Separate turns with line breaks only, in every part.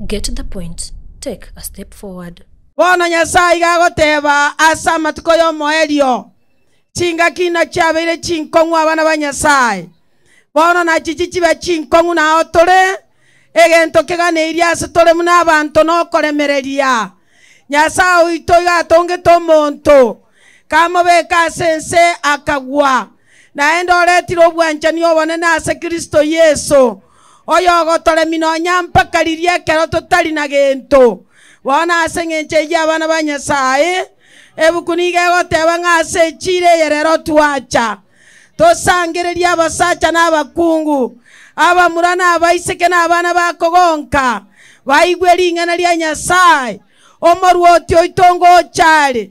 Get the point, take a step forward.
Bono Nyasae iga agoteba ase amatuko y'omoerio, Chingaki nachiabeire chinkong'u abana ba Nyasae, bono nachichi chibe chinkong'u nao tore, egento keganeirie ase tore buna abanto nokoremereria. Nyasae oito iga atongete omonto, kamobeka ase ense akagwa, naende oretire obwanchani obonene ase Kristo Yeso, oyogotoremia nonya mpaka riria ekero totari na gento. Bono ase engencho eyio abana ba Nyasae, ebuku nigo egoteba ng'a ase echiira eye rero twacha, tosangererie abasacha na abakungu, abamura na abaiseke na abana bakogonka, baigwe ring'ana ria Nyasae, Omorwoti oito ngocha are.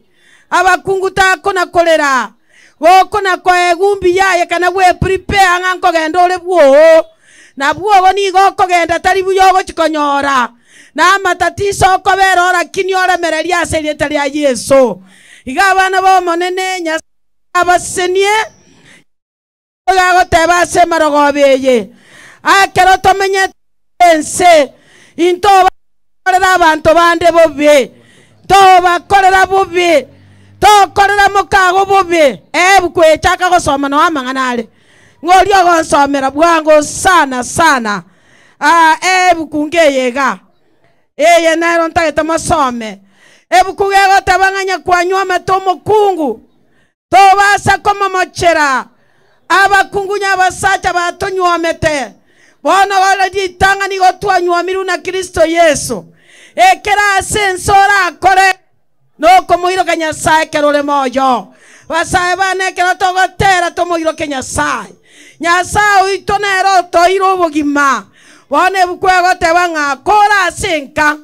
Abakungu takona-korera, gokona-koa egumbi yaye kana gweprepare ng'a nkogenda ore bwoo. Nabwogo nigo okogenda tari buya ogochia konyora, na amatatiso okobera orakini oremererie ase erieta ria Yeso. Iga abana b'Omonene, Nyasae abasesenie, Iga agoteba ase emarogoba eye, Ekero tomenyete ense, intobakorera abanto bande bobe, tobakorera bobe, tokorera mokago bobe. Ebuku eye chaka gosoma noo amang'ana are, ng'a oria ogonsomera bwango sana sana. Aa ebuku ngeye iga, eye nero ntagete mosome. Ebuku gegoteba ng'a nyakwanywa omete omokungu. Tobaasa komomochera abakungu nyabasacha batonyuomete. Bono ore ritang'ani igo twanyuomirwe na Kristo Yeso. Ekero ase ense orakore nokomoiroka Nyasae ekero ore moyo. Basae bane ekero togotera tomoiroke Nyasae. Nyasae oito nere otoire obogima. Bono ebuku egoteba ng'a kore ase enka.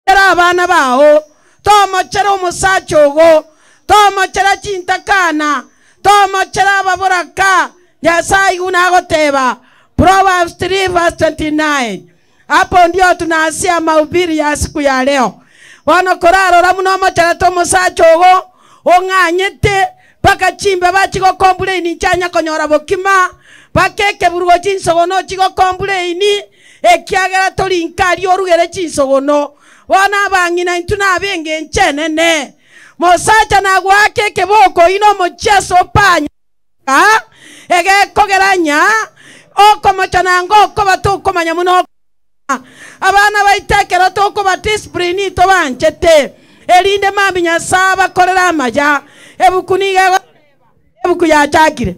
Ere abana bao, tomochera omosacha ogo, tomochera chintakana, tomochera ababoraka. Nyasae aigwe buna agoteba, Proverbs 3 verse 29. Hapo ndio tunaanzia mahubiri ya siku ya leo. Bono korarora buna omocherete omosacha ogo, ong'anyete, mpaka chimbeba chigokomplain nchanya konyora bokima, mpaka ekeburugo chinsogono chigokomplain, ekiagera tori nkaria orugere chinsogono. Bono abang'ina intwe nabe engencho enene. Mosacha nagoake ekeboko oyio nomochie ase opanya, egekogera nya okomocha nanga okoba tokomanya buna okogima. Abana baito ekero tokoba discipline tobanchete, erinde mambia Nyasae abakorere amaya. Ebuku nigo egoteba, ebuku yachakire.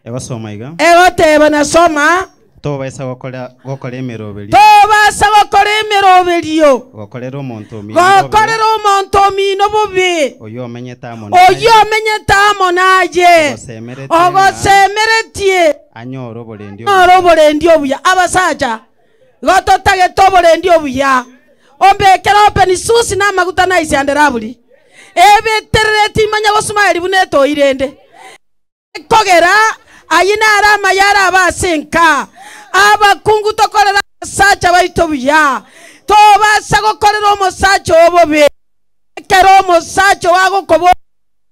Egosoma iga.
Egoteba nasoma.
Tobaisa gokora gokora emeroberio.
Tobaisa gokora emeroberio.
Gokorera omonto omino bobe.
Gokorera omonto omino bobe.
Oyio omenyete amo naye.
Oyio omenyete amo naye.
Ogosemeretie ng'a.
Ogosemeretie.
Anyore oborendi obuya.
Anyore oborendi obuya. Abasacha, igo totagete oborendi obuya. Ombekere open susi na amaguta na isiande raburi. Ebeterere timanya gosmile buna etoi rende. Ekogera ayio naro amaya arabe ase enka. Abakungu tokorere abasacha baito buya. Tobaasa gokorera omosacha oo bobe. Ekero omosacha oo agokoboria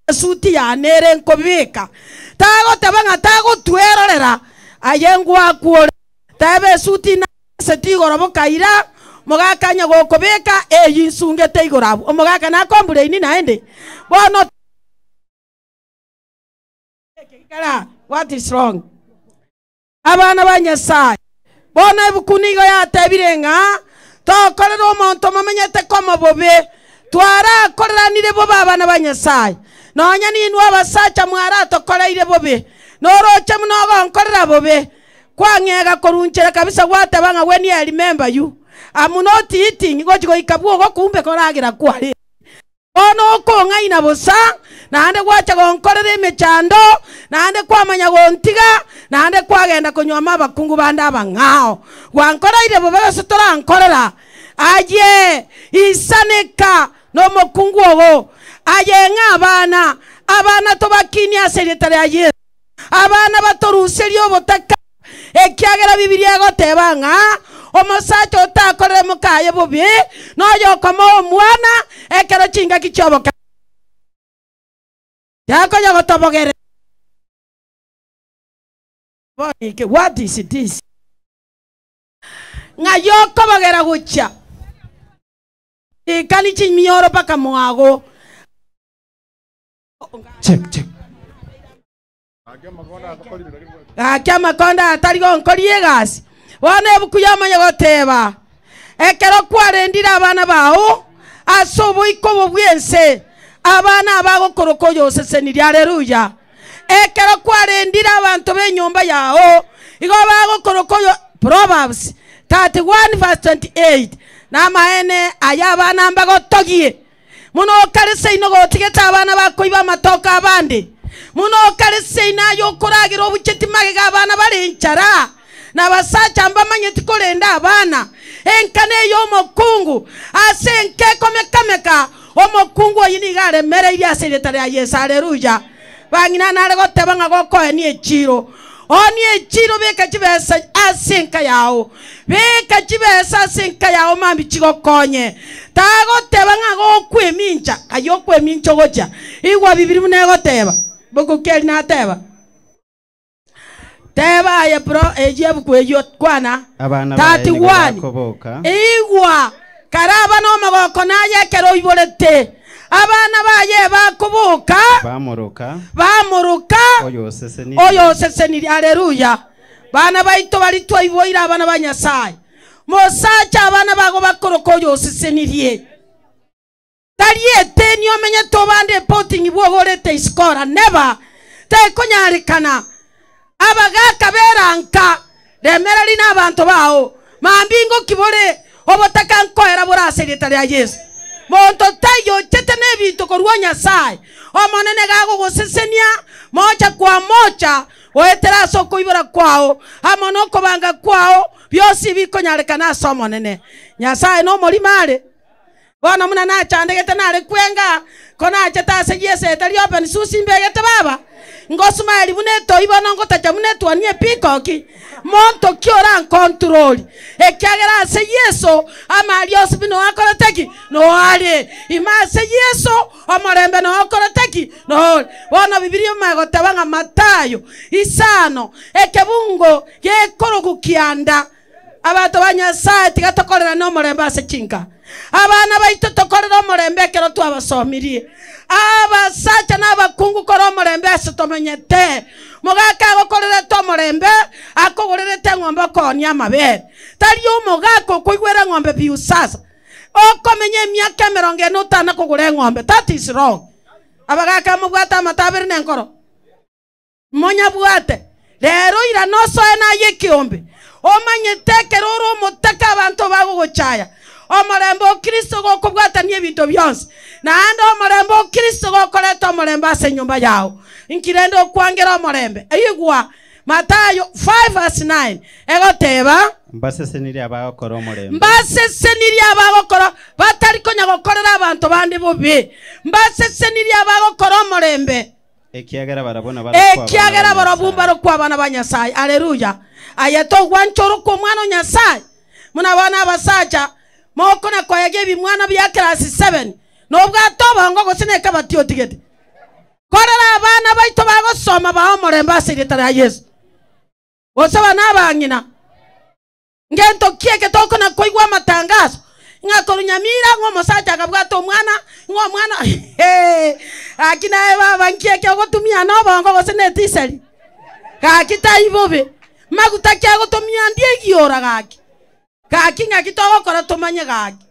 esuti yane ere nkobeka, tagoteba ng'a tagotwerorera, aye ngwakwa ore. Teba esuti inasete igoro bokaira, omogaka anya gokobeka, eyio insungete igoro abwo. Omogaka nakombureini naende. Bono. What is wrong? Abana ba Nyasae, bono ebuku nigo yatebire ng'a tokorera omonto momenyete komo bobe, twarakoreranire bobe abana ba Nyasae. Nonya ninwe abasacha mwaratokoreire bobe, noroche buna ogonkorera bobe, kwang'ega korunchera kabisa gwateba ng'a when I remember you, I'm not eating, gochi goika bwogo kumbe koragera kware. Bono okong'aina bosa, naende gwacha gonkorera emechando, naende kwamanya gontiga, naende kwagenda konywoma abakungu bande abang'ao. Gwankoreire bobe gose torankorera? Aye, isaneka nomokungu ogo. Aye ng'a abana, abana tobakinie ase erieta ria Yeso. Abana batoruserie obotaka, ekiagera Bibilia egoteba ng'a omosacha otakorere mokaye bobe noyokomoa omwana ekero chingaki chi'obokera yakonya gotobogera. What is this? Ng'ai okobogera gochia? Ikani chimioro mpaka mwago.
Check, check.
Gaki amakonda aya tari gonkoria egasi. Bono ebuku yamanya goteba, Ekero kwarendire abana bao ase oboiko obo bw'ense, abana abagokoroka oyosesenirie. Haleluya! Ekero kwarendire abanto b'enyomba yao, igo bagokoroka oyo. Proverbs 31 verse 28. Namaene aya abana mbagotogie. Buna okare seino gotigete abana bakoiba amatoke abande, buna okare seino aye okoragera obucheti magega abana bare enchara, na abasacha mbamanyeti korenda abana. Enka ney'omokungu, ase enka ekomeka-meka, omokungu oyio nigo aremereirie ase erieta ria Yeso. Haleluya! Bang'ina nare goteba ng'a gokoenia echiiro, Oonie echiiro, beka chibesa ase enka yao, beka chibesa ase enka yao mambia chigokonye. Tagoteba ng'a gokwemincha, ayio okwemincha ogochia. Igwa Bibiri buna egoteba. Buku ki eri nateba? Teba aye pro eyio ebuku eyio kwana.
Abana baye nigo
31.
bakoboka.
Igwa, karaba nomogoko naye ekero oiborete. Abana baye bakoboka.
Bamoroka.
Bamoroka.
Oyosesenirie.
Oyosesenirie. Haleluya. Bana baito baria twaiboire abana ba Nyasae. Mosacha abana bago bakoroka oyosesenirie. Tari eteni omenyete obande epoting bwogorete isiko ora never. Tekonyarekana. Abagaka beranka, remereri nabanto bao. Mambia ingoki bore obotaka nkoera bore ase erieta ria Yeso. Monto taiyo ochete nebinto korwa o Nyasae. Omonene gagogosesenia mocha kwa mocha goetera ase okoibora kwao amo nokobanga kwao bionsi bikonyarekana ase Omonene. Nyasae nomorimo are. Bono buna nachandegete nare kwenga, ko nachete ase Yeso etari open susi mbegete baba, ngosumaeri buna etoi bono ngotacha buna etuoni epikoki, monto ki orankontroli? Ekiagera ase Yeso amari onsi pi noakorete ki? Noare. Ime ase Yeso omorembe nookorete ki? Noore. Bono Bibilia omanye goteba ng'a Matayo isano ekebungo gekoroku kianda. Abanto ba Nyasae, tiga tokorerane omorembe ase chinka. Abana baito tokorere omorembe ekero twabasomirie. Abasacha na abakungu kora omorembe ase tomenyete. Mogaka agokorerete omorembe, akogorerete eng'ombe okoonia amabere. Tari omogaka okoigwera eng'ombe biusasa. Okomenya emiaka emerongo ene otana kogora eng'ombe. That is wrong. Abagaka mobwate amatabere na enkoro. Monyabwate, rero irana osoe naye ekeombe, omanyete ekero ore omotaka abanto bagogochaya. Omorembe o Kristo gokobwatania ebinto bionsi, naende omorembe o Kristo gokoreta omorembe ase enyomba yao. Inki rende okwangera omorembe? Igwa Mathayo 5 verse 9 egoteba.
Mbasesenirie abagokora omorembe.
Mbasesenirie abagokora batari konya gokorera abanto bande bobe. Mbasesenirie abagokora omorembe.
Ekiagera barabwo nabarokwo abana
Ekiagera
ba
barabwo
Nyasae.
mbarokwo abana ba Nyasae. Aleluya! Aye togwancha orokwe omwana o Nyasae? Buna bono abasacha mokona koegia ebimwana bia class 7, nobwate obongo gose nekabati otigete? Korera abana baito bagosoma bae omorembe ase erieta ria Yeso. Gose bana abang'ina. Ngento ki eke tokona koigwa amatangaso ng'a korwa Nyamira ng'a omosacha akabwata omwana ng'a omwana hee gaki naye baba nki eke ogotumia nobongo gose ne etiseri gaki tai bobe maguta ki agotumia ndie egiora gaki gaki ng'aki togokora tomanye gaki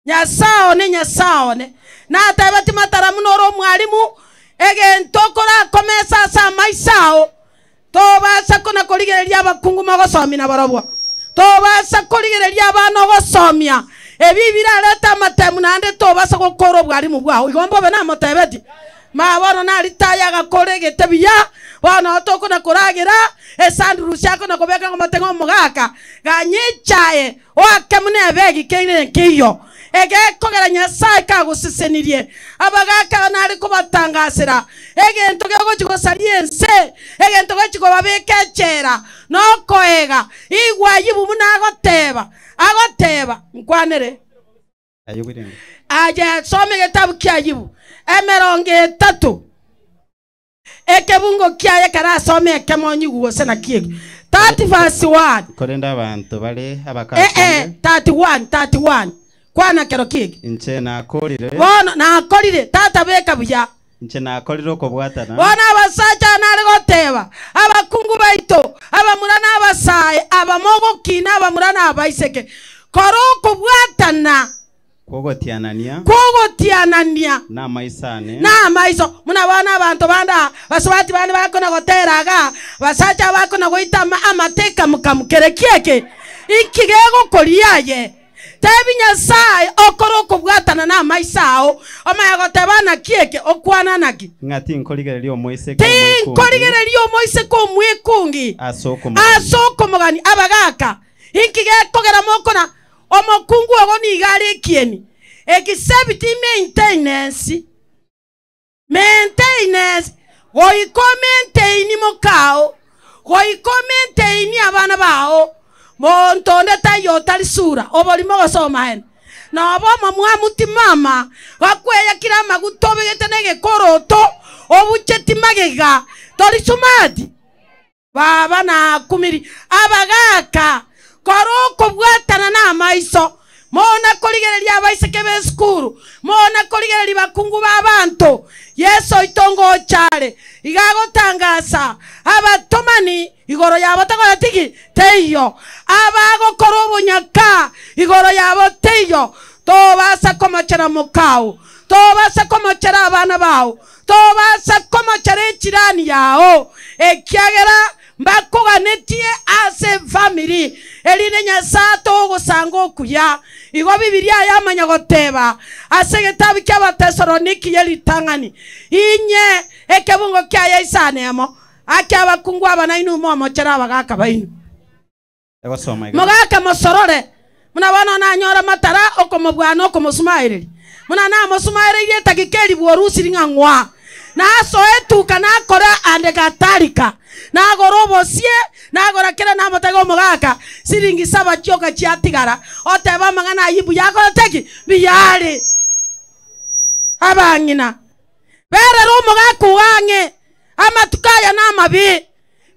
Nyasae one, Nyasae one, natebeti matara buna ore omwalimu, egento okorakomesa ase amaiso ao, tobasa kona korigereria abakungu mogosomia nabarobwo, tobasa korigereria abana ogosomia, ebi birarete amatemu naende tobasa gokora obwalimu bwao. Igo mbobe namotebetie, Ma bono naritaya agakora egete buya, bono tokona koragera, esandurusi akona kobeka ng'omote ng'omogaka, ganya echae, Oake buna ebegi keire nkeiyo, egekogera Nyasae kagosesenirie. Abagaaka nare kobatangasera egento gegochia gosaria ense, egento gegochia kobabeka echela, nokoega. Igwa Ayubu buna agoteba, agoteba, Nkwanere.
Ayubu rende.
Aye soma egetabu kia Ayubu, emerongo etato. Ekebungo kiaye karasome ekemo onyigwe gose naki ekio. 30 verse 1.
Korende abanto bare
Eh eh,
abakakonge,
31, 31. Kwana kero kiege.
inche nakorire,
Bono nakorire, tata beka buya.
inche nakorire okobwatana,
Bono abasacha nare goteba, abakungu baito, abamura na abasae, abamogokina, abamura na abaiseke, kora okobwatana
kwogotianania
kwogotianania
namaiso ane,
namaiso. Muna bono abanto bande aa, basubati bande bakona gotera igaa, basacha bakona goita ama amateka mukamukere kieke, inki gegokoria aye? Tebi Nyasae okore okobwatana namaiso ao, omanye goteba naki eke, okwana naki?
Ng'a tinkorigereria omoiseke omwekungi
Tinkorigereria omoiseke omwekungi
ase okomogania.
Ase okomogania. Abagaka, inki gekogera mokona omokungu ogo nigo are ekieni? Except maintenance, maintenance, goika omaintaini mokao, goika omaintaini abana bao, monto onde taiyo otari sura, oborimo gose omaene. Noba omomwamu timama, gakweyakire amaguta obegete na egekoroto, obucheti magega, tori sumati. Baba nakumiri abagaka, kora okobwatana namaiso, mona korigereria abaiseke b'esukuru, mona korigereria bakungu b'abanto. Yeso oito ngocha are, iga agotangasa abatomani igoro yabo takoretiki teiyo, abagokora obonyaka igoro yabo teiyo. Tobasa komochera mokao, tobasa komochera abana bao, tobasa komochera echirani yao, ekiagera mbakoganetie ase efamiri, erinde Nyasae togosanga okuya. Igo Bibilia yamanya goteba ase egetabu ki'Abatesaloniki ye ritang'ani inye ekebungo kiaye isano emo, ake abakungu aba nainwe momochera abagaka baino.
Egosoma iga.
Mogaka mosorore, buna bono nanyora matara okomobua na okomosumaereria, buna namosumaereirie etagika eribwa orusiri ng'a ng'wa. Nasoa etuka nakora ande gatarika, nagora obosie, nagora kera namotega omogaka, siringi saba chioka chiatigara, oteba amang'ana ayio mbuya akorete ki? Mbuya are. Abang'ina, berera omogaka oo ang'e, amatuko aya namabe,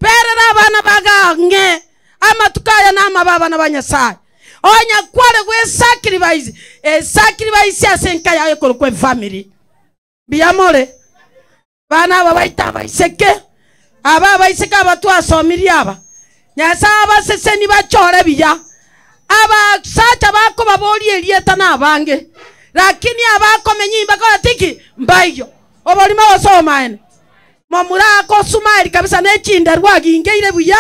berera abana bago ang'e, amatuko aya namabe abana ba Nyasae. Onya kware gwesacrifice, esacrifice ase enka yaye ekorokwa efamily. Mbuya more, bana aba baito abaiseke, aba abaiseke aba twasomirie aba, Nyasae abaseseni bachore buya, abasacha bakobaboria erieta nabange, lakini abakomenya imbakoreti ki? Mbaiyo. Oborimo gose obomaene. Momura agosumaeri kabisa ne chinderwa agingeire buya,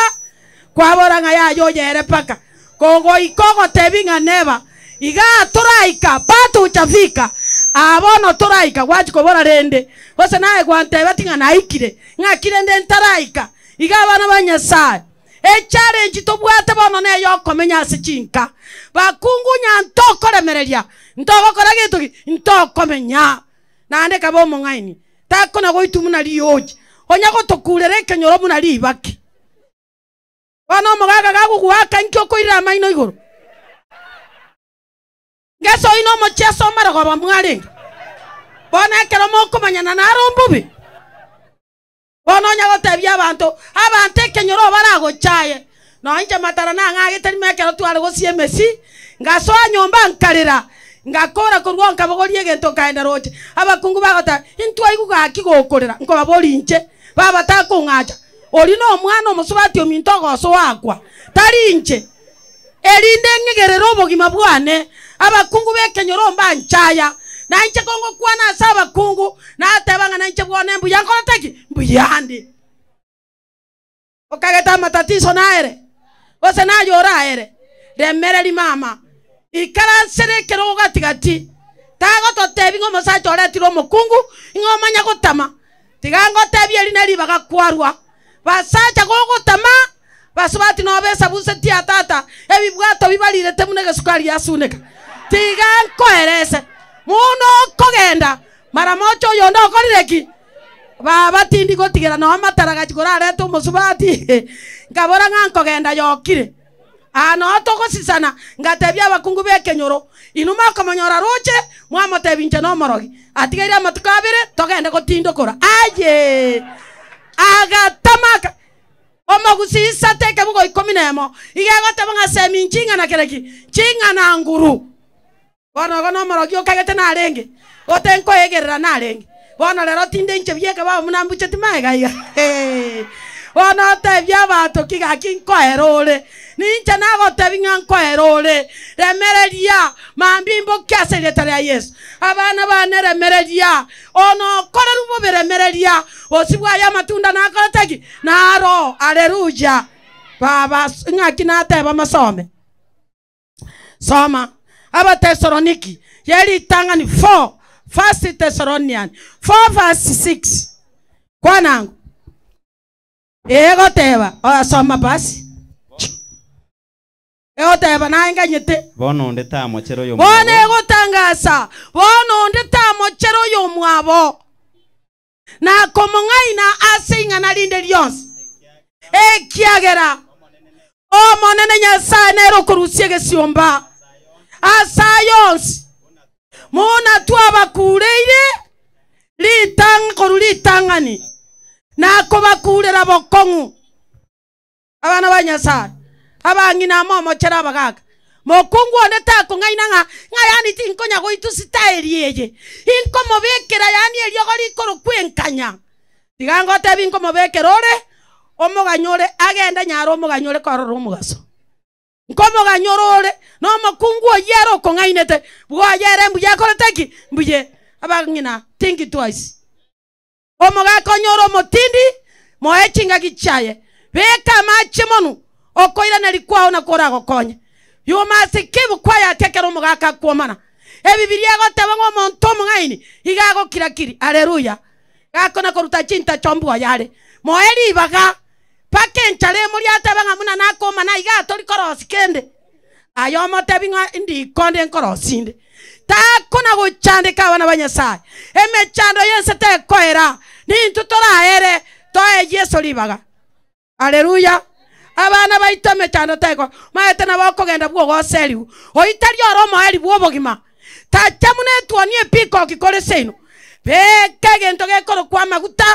kwabora ng'a yaya oyere paka. Kogoika ogotebi ng'a neba, iga toraika, bado hujafika. Aa bono toraika, gwachi kobora rende, gose naye gwantebeti ng'a naikire, ng'aki rende ntaraika. Iga abana ba Nyasae, echallenge tobwate bono neyokomenya ase chinka. Bakungu nya ntokoremereria, ntogokora gento ki? Ntokomenya. Naende kabe omong'aini, takona goitwa buna riochi, onya gotokurera ekenyoro buna ribaki. Bono omogaka gagogoaka inki okoirera amaino igoro? Ngesoi nomochie ase omarogoba mwarenge. Bono ekero mokomanyana naro mbobe. Bono onya gotebia abanto, abanto ekenyoro baragochaye. Nonya inche matara nang'agete rimo ekero tware gosia emesi, ngasoa nyomba nkarera, ngakora korwa oo nkabogoria egento nkaenda roche. Abakungu bagoteba, intwaigwa gaki gokorera, nkobaboria inche, baba takong'acha, oria nomwana omosubati ominto ogosoa akwa, tari inche. Erinde ng'egerere obogima bwane, abakungu b'ekenyoro mbanchaya, na inche kongokwana ase abakungu, nateba ng'a nainche bwone mbuya nkorete ki? Mbuya ande. Okagete amatatiso naere, gose naye oraere, remereri mama, ikaransere ekerogo gati gati, tagototebi ng'a omosacha oretire omokungu, ng'a omanya gotama. Tiga ngotebie eri neribaga kwarwa. Basacha gogotama, basubati nobe esabuseti ya tata, ebibwato bibarirete buna egesukari giasuneka. Tiga nkoerese, mono okogenda, mara mocha oyonde okorire ki? Baba tindi gotigera nonya matara gachi korarete omosubati, nkabora ng'a nkogenda yokire. Aa noo togosisana, ngatebia abakungu b'ekenyoro, Inwe mokomonyora roche, mwamotebia inche nomorogi, atigaire amatuko abere, togende gotindokora. Aye! Agatama aka. Omogusii isato ekebugo ikomi nemo iga egoteba ng'a semi nching'ana kere ki? Nching'ana nguru. Bono igo nomorogi okagete narenge, gote nkoegerera narenge. Bono rero tinde inche bieka baba buna mbucheti magega iga. Bono otebie abanto ki gaki nkoera ore? Ninche nagotebi ng'a nkoera ore. Remereria, mambia imbokie ase erieta ria Yeso. Abana bane remereria, onokorerwa bobe remereria, bosio bwaye amatunda nakorete ki? Naro. Haleluya! Baba, ng'aki nateba mosome? Soma Abatesaloniki ye ritang'ani 4, First Thessalonian 4 verse 6. Kwana ango. Egoteba, oya soma basi. Egoteba naye nganyete.
Bono onde tamochera
Bono
oyomwabo.
egotangasa, bono onde tamochera oyomwabo, na komong'aina ase ing'ana rinde rionsi, ekiagera Omonene Nyasae nere okorusia egesiomba ase aya onsi, buna twabakureire ritang korwa ritang'ani, na kobakurera bokong'u. Abana ba Nyasae, abang'ina amo omochere abagaaka, mokungu onde takong'aina ng'a ng'a yaani tinkonya goitwa sitaeri eye, inkomobekera yaani eriogo rikorokwa enkanya. Tiga ngotebi nkomobekera ore omoganya ore agende nyare omoganya ore korora omogaso. Nkomoganya ore ore na omokungu oyio ere okong'ainete, bwoye ere mbuya akorete ki? Mbuya. Abang'ina, think twice. Omogaka onye ore omotindi, moe chingaki chiaye. Beka amache monwe, okoiraneria kwao nakwo oragokonye. You must keep quiet ekero omogaka akwomana. Ebibilia egoteba ng'a omonto omong'aini iga agokira-kiri. Haleluya! Gakona koruta chintacho mbwoye are. Moe ribaga mpaka enchara emoria atebe ng'a buna nakomana iga tori korosia kende. Aye omotebi ng'a ndiko nde nkorosia inde. Takona gochandeka abana ba Nyasae. Emechando y'ense tekoera, nintwe toraere toe Yeso ribaga. Haleluya! Abana baito emechando teko, maete nabo okogenda bw'ogoserigwa. Oyio tari ore omoeri bw'obogima. Tacha buna etuoni epikoki kore seino. Beka egento gekorokwa amaguta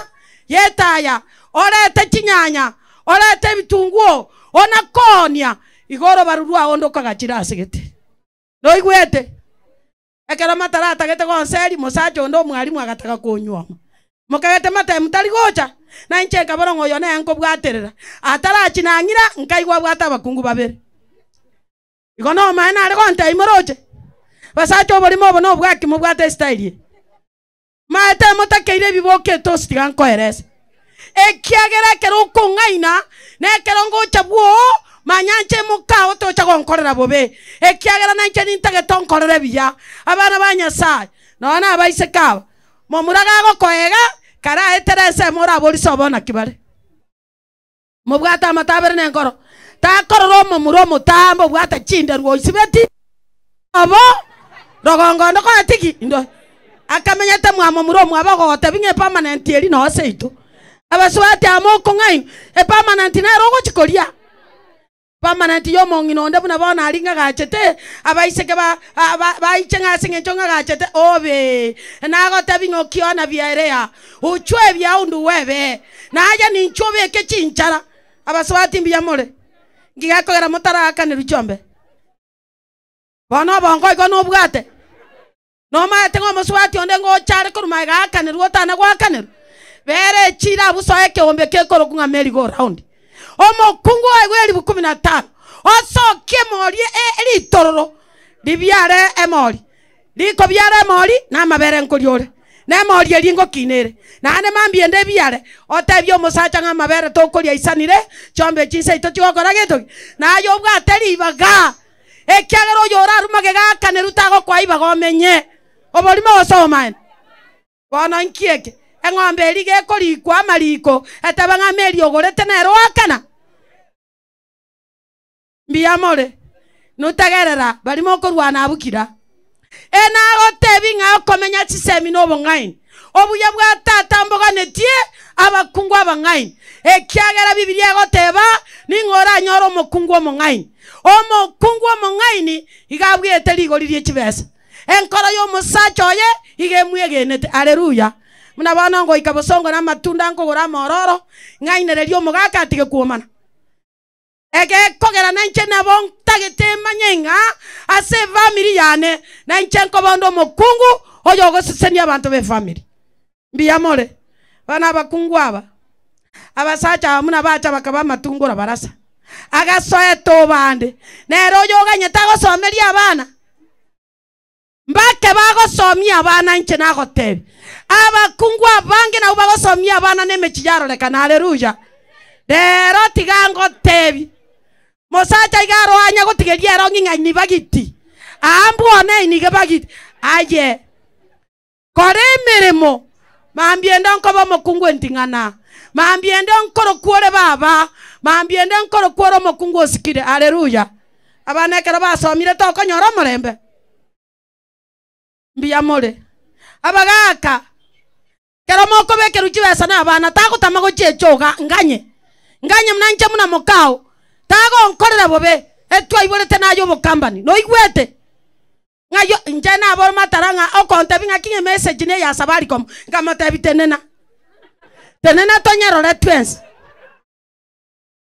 y'etaya, orete chinyanya, orete ebitunguo, ona koonia, igo orobaru rwao onde okagachire ase gete. Noigwete? Ekero matara atagete gonseria, mosacha onde omwalimu agataka konyuoma. Mokagete matemu tari gocha, na inche nkabora ng'a oyo nere nkobwaterera. Atarachia nang'ira, nkaigwa abwate abakungu babere. Igo nomaene nare gontebia moroche, basacha oborimo obo nobwaki mobwate estyle eye. Maete motakeire ebiboka etosi tiga nkoerese. Ekiagera ekero okong'aina, na ekero ngocha bwoo, manya nche mokao tocha gonkorera bobe, ekiagera nainche nintagete onkorere buya. Abana ba Nyasae, nonya nabaiseke aba, momura gagokoega, karaetere ensemo oraborise obo naki bare. Mobwate amatabere nenkoro, takorora omomura omotambe obwate chinderu oisibeti obo rogongo onde koeti ki ndo akamenyete mwa momura omwabo ogogotebi ng'a epermanent eri noo seito. Abasubati amo okong'ainwa epermanent nere ogochi koria. Permanent y'omong'ina onde buna bono aria ng'agachete, abaiseke ba ba baiche ng'a ase eng'encho ng'agachete obe. Nagotebi ng'a okiona biaerea, ochwe ebiaundu webe, na aye ninchwe obeke chinchara. Abasubati mbuya more? Nki gekogera motaraakanerwa chiombe? Bono obongo igo nobwate. Nomaete ng'a omosubati onde ngocha are korwa magega aakanerwe otana goakanerwa? Bera echiira abwo soa ekeombe kekorokwa ng'a merry go round. Omokungu oegwe elifu kumi na tano osokie emori e ritororo ribiare emori, rikobiara emori na amabere nkoria ore, na emori eria ngokina ere. Naende mambia ende ebiare, otebie omosacha ng'a amabere tokoria aisanire, chiombe echi nseito chigokora gento ki? Naye obwate ribaga. Ekiagera oyorarwe magega aakanirwe tagokoa ibaga omenye oborimo gose obomaene. Bono inki eke? Eng'ombe eria gekorikwa amariko etebe ng'a Meri ogorete nere oakana? Mbuya more? Notegerera baria mokorwana abwo kira. Enagotebi ng'a okomenya chisemi na obong'aini. Obuya bwa tata mboganetie abakungu abang'aini, ekiagera Bibilia egoteba, Ning'o oranyore omokungu omong'aini? Omokungu omong'aini iga abwete rigori rie chibesa. Enkoro y'omosacha oye iga emwegenete. Haleluya! Buna bono ngoika bosongo na amatunda nkogora amororo, ng'ainererie omogaka atige kwomana. Egekogera nainche nabo ntagete manye ng'a ase efamiri yane nainche nkoba onde omokungu oyogosesenia abanto b'efamiri. Mbuya more, bana abakungu aba. Abasacha aba buna bacha bakaba amatungura barasa. Agasoeta obande, nere oyoganyete agosomerie abana. Mbake bagosomia abana inche nagotebia. Abakungu abange nabwo bagosomia abana nemechie yarorekana. Haleluya! Rero tiga ngotebie, mosacha iga aro anya gotigeria ero ng'a ing'aini bagiti. Aa mbwone inige bagiti. Aye, kora emeremo, mambia ende nkoba omokungu enting'ana, mambia ende nkorokwa ore baba, mambia ende nkorokwa ore omokungu osikire. Haleluya! Abana ekero basomire tokonyora omorembe. Mbuya more. Abagaaka, ekero mokobekerwa chibesa na abana, tagotama gochia echoga, nganye, nganye buna inche buna mokao, tagonkorera bobe, etwaiborete naye obokambani. Noigwete? Ng'ai inche naboro matara ng'a okontebia ng'aki ng'a emessage ne ya Safaricom, nkamotebia tenena, tenena tonyerore twensi.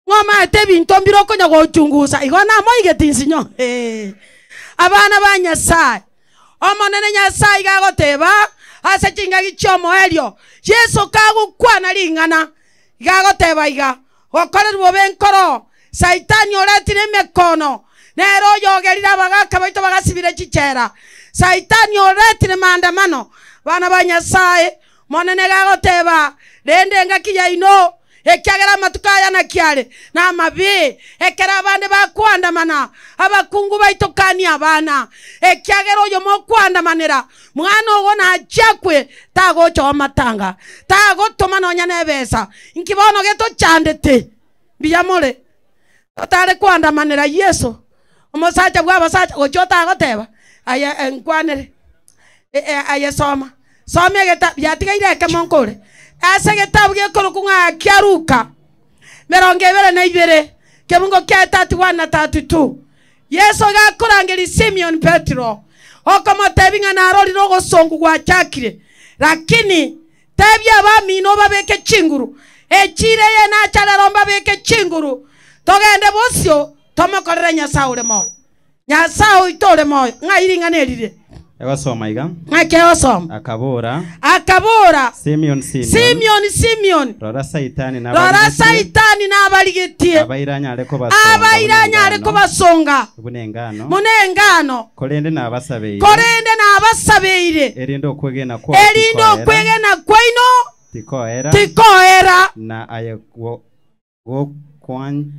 Ng'omaete ebinto mbire okonya gochungusa, igo namoigeti nsinyo. Ee, abana ba Nyasae, Omonene Nyasae iga agoteba ase chingaki chi'omoerio, Yeso kagokwana ring'ana, iga agoteba iga, Gokorerwa bobe nkoro, Saitani oretire emekono, nere oyogerire abagaaka baito bagasibire chichela. Saitani oretire maandamano. Abana ba Nyasae, Omonene iga agoteba, Rende engaki yaino, ekiagera amatuko aya naki are namabe, ekero abande bakoandamana, abakungu baito kania abana, ekiagera oyomo okoandamanera mwana ogo nachie akwe, tagocha omatanga, tagotoma nonya nebesa. Inki bono getochandete? Mbuya more totare koandamanera Yeso, omosacha bw'abasacha, gochia otagoteba, Aye nkwanere, aye soma, soma egetabu, yatigaire ekemo nkore. Ase egetabu gekorokwa ng'a kia Luka, 22, kebungo kia 31 na 32, Yeso iga akorangeria Simion Petero, okomotebia ng'a narorire ogosongu gwachakire, lakini Tebia abamino obabeke chinguru, echiira eye nacha rero mbabeke chinguru, togende bosio tomokorere Nyasae ore moyo. Nyasae oito ore moyo. Ng'ai ring'ana eri rire?
Egosoma iga.
Ng'aki egosoma?
Akabora.
Akabora.
Simion, Simion.
Simion, Simion.
Rora Saitani
Rora
nabarigetie.
Saitani nabarigetie.
Abaire anyare kobasonga
Abaire
buna
anyare
engano.
kobasonga
Buna engano.
buna engano.
Korende nabasabeire.
Korende nabasabeire.
Erinde okwegena kwao
Erinde
tikoera.
okwegena kwaino
Tikoera.
tikoera.
Na aye gokwan.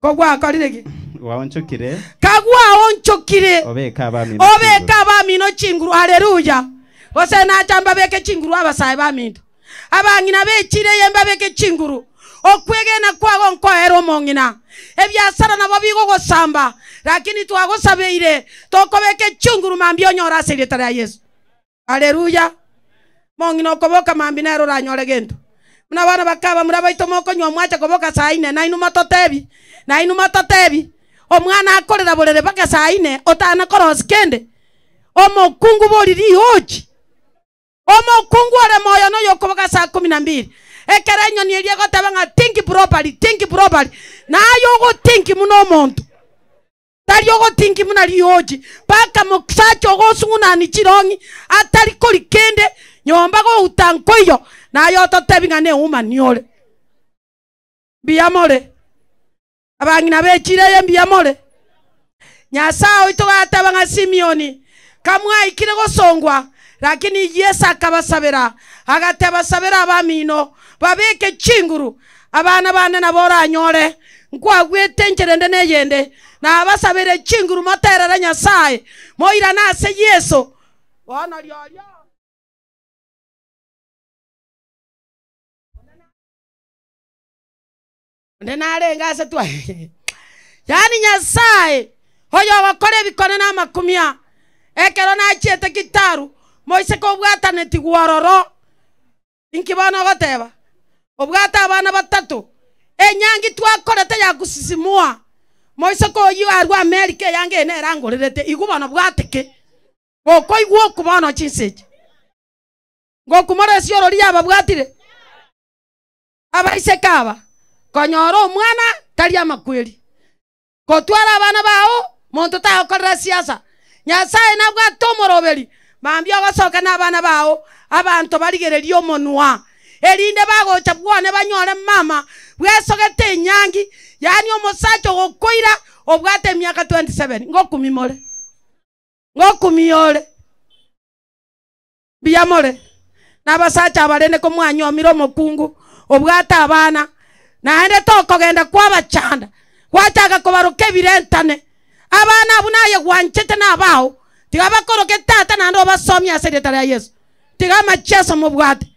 Kogwakorire ki?
Gwaonchokire.
Kagwaonchokire.
Obeke abamino
Obeke
chinguru.
abamino chinguru. Haleluya! Gose nacha mbabeke chinguru abasae baminto. Abang'ina b'echira eye mbabeke chinguru. Okwegena kwago nkoere omong'ina. Ebiasara nabo bigogosamba, lakini twagosabeire tokobeka echinguru mambia onyore ase erieta ria Yeso. Haleluya! Mong'ina okoboka mambia nere oranyore gento. Buna bono bakabamura baito mokonywa mwacha koboka saa ine, nainwe mototebi, nainwe mototebi, omwana akorera borere mpaka saa ine, otana korosia kende. Omokungu bori riochi. Omokungu ore moyo noyokoboka saa kumi na mbili, ekero enyoni eria egoteba ng'a think properly, think properly, naye ogotinki buna omonto. Tari ogotinki buna riochi, mpaka mosacha ogosung'unani chirong'i atari kori kende, nyomba gouta nkoiyo, naye ototebi ng'a neumani ore. Mbuya more, abang'ina b'echira eye, mbuya more. Nyasae oito gateba ng'a Simioni, kamwaikire gosongwa, lakini Yeso akabasabera, agateba, Sabera abamino, babeke chinguru, abana bane nabo oranyore, nkwagwete enchera ende neyende, nabasabere chinguru moterere Nyasae, moirane ase Yeso. Bono riorio. Onde narenge ase twa yaani Nyasae oyogokora ebikone na amakumia. Ekero nachiete Kitaru, moiseke obwatanetigwe ororo. Inki bono ogoteba? Obwate abana batato. Enyangi twakorete ya kusisimua. Moiseke oyio arwe Amerika eyange eye nere angorerete. Igwa bono bwate ki? Gokoigwa okwo bono chinsa echi. Ngokumora esiorori yababwatire abaiseke aba, konyora omwana tari amakweri. Gotwara abana bao, monto tagokorera siasa. Nyasae nabwate omoroberi, mambia ogosoka nabana bao, abanto barigererie omonwa, erinde bagocha bwane banyore mama bwesogete enyangi, yaani omosacha ogokoira obwate emiaka 27. Ngokumi more, ngokumi ore. Mbuya more nabasacha abarende komwanyomire omokungu obwate abana, naende tokogenda kwabachanda, gwachaka kobaroka ebirentane. Abana abwo naye gwanchete nabao, tiga bakoroke tata naende obasomie ase erieta ria Yeso. Tiga amacheso mobwate.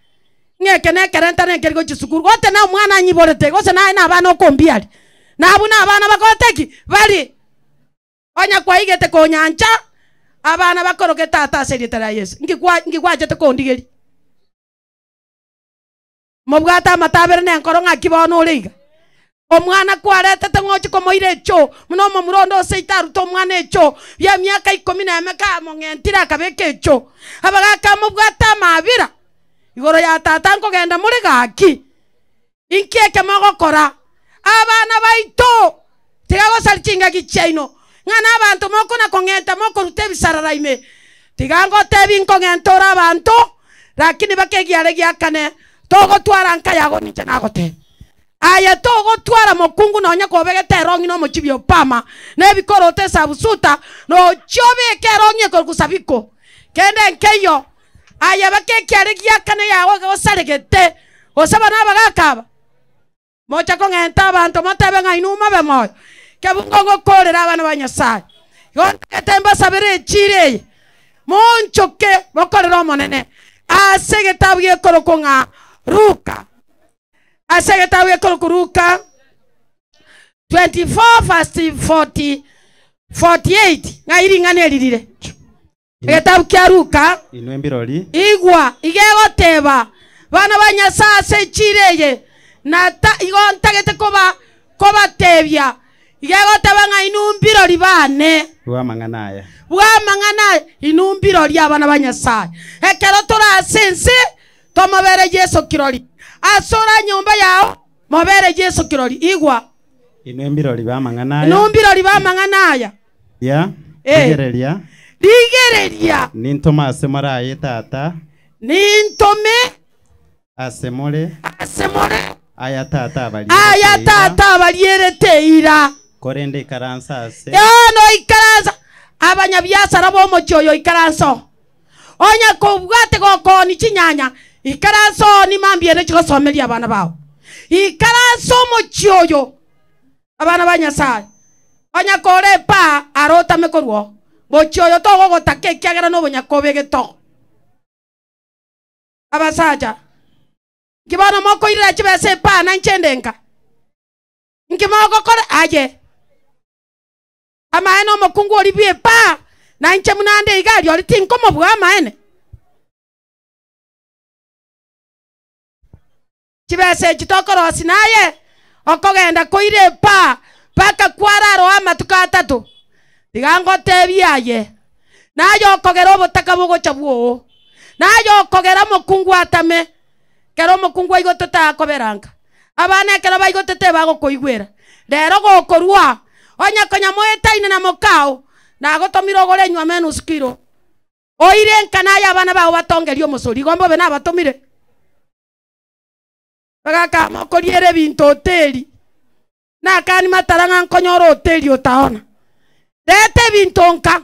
Ng'a eke nekerentane nkeri gochia sukuru, gote na omwana anyiborete, gose naye nabana okombiaria. Nabwo nabana bagote ki? Bari. Onye kwaigete konyancha, abana bakoroke tata ase erieta ria Yeso. Inki kwa, inki gwachete kondigeria? Mobwate amatabere na enkoro ng'aki bono ore iga? Omwana kwaretete ng'ochi komoira echoo, buna omomura onde oseite arute omwana echoo, bi'emiaka ikomi na emeke among'entire akabeka echoo. Abagaka mobwate amabera igoro ya tata nkogenda more gaki. Inki eke mogokora, abana baito? Tiga gosaria chingaki chiaino, ng'a nabanto mokona-kong'enta mokoruta ebisarara ime. Tiga ngotebi nkong'enta ore abanto, lakini baka egiare gia kane togotwara nka yago ninche nagotebia. Aye togotwara mokungu nonya kobegete erong'i na omochibi o pama, na ebikoroto esabusuta, na ochie obeke erong'i ekorokwa sabiko. Kende nkeiyo, aye baka ekiare gia kane yago gosaregete, Gose bono abagaaka aba, moche kong'enta abanto motebe ng'a inwe mobe moyo, kebungo ngokoorera abana ba Nyasae. Igo ntagete mbasabere echiira eye, moonchoke mokorere Omonene ase egetabu gekorokwa ng'a Luka. Ase egetabu gekorokwa Luka 24 verse 40 48, ng'ai ring'ana eri rire? Egetabu kia Luka.
Inwe mbirori.
Igwa, iga egoteba, Bana ba Nyasae ase echiira eye, na ta, igo ntagete koba, kobatebia, iga egoteba ng'a inwe mbirori bane.
Bw'amang'ana aya.
Bw'amang'ana aya, inwe mbirori abana ba Nyasae. Ekero tore ase ense, tomobere Yeso kirori. Ase ore nyomba yao, mobere Yeso kirori. Igwa.
Inwe mbirori b'amang'ana aya.
Inwe mbirori b'amang'ana aya.
Rigereria,
Eh.
rigereria.
Rigereria.
Nintome ase more aye Tata.
Nintome.
Ase more.
Ase more.
Aya Tata abarierete
Aya
eira.
Tata abarierete eira.
Korende ikaransa ase.
Yono ikaransa. Abanyabiasara b'omochie oyo ikaransa oo. Onye kobwate gokooni chinyanya, ikaransa oo nimambia ere chigosomeria abana bao. Ikaransa omochie oyo. Abana ba Nyasae, onye kore epaa are otame korwa oo, mochie oyo togogotaka ekiagera nobonyakobe egetogo. Abasacha, inki bono mokoirera chibesa epaa na inche inde nka? Inki mogokora aye? Amaene omokungu oria bw'epaa na inche buna nde iga aria oria tinkomobua amaene? Chibesa echi tokorosia naye okogenda koira epaa mpaka kwararoo amatuko atato. Tiga ngotebie aye, naye okogera obotaka bogocha bwoo, naye okogera omokungu atame, ekero omokungu aigotete akobera nka. Abana ekero baigotete bagokoigwera. Rero gokorua, onye konya moetaine na mokao, nagotomire ogore enywama enusu kilo, oire nka naye abana bao batongerie omosori, igo mbobe nabatomire. Bagakama okoriera ebinto hoteli, nakani matara ng'a nkonyora hoteli otaona. Reta ebinto nka,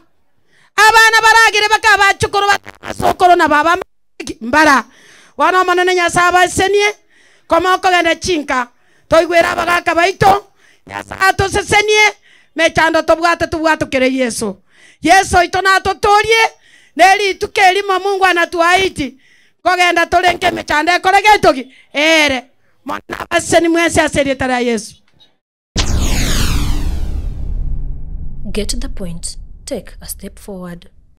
abana baragere baka abachokoro basokoro na baba mbara. Bono Omonene Nyasae abasesenie, koma okogenda chinka, toigwere abagaka baito, Nyasae atosesenie, mechando tobwate tobwatokere Yeso. Yeso oito natotoorie, ne rituko erimo Mungu anatuahidi, Nkogenda tore nk'emechando ekore gento ki? Ere. Mono nabaseseni mwensi ase erieta ria Yeso.
Get the point, take a step forward.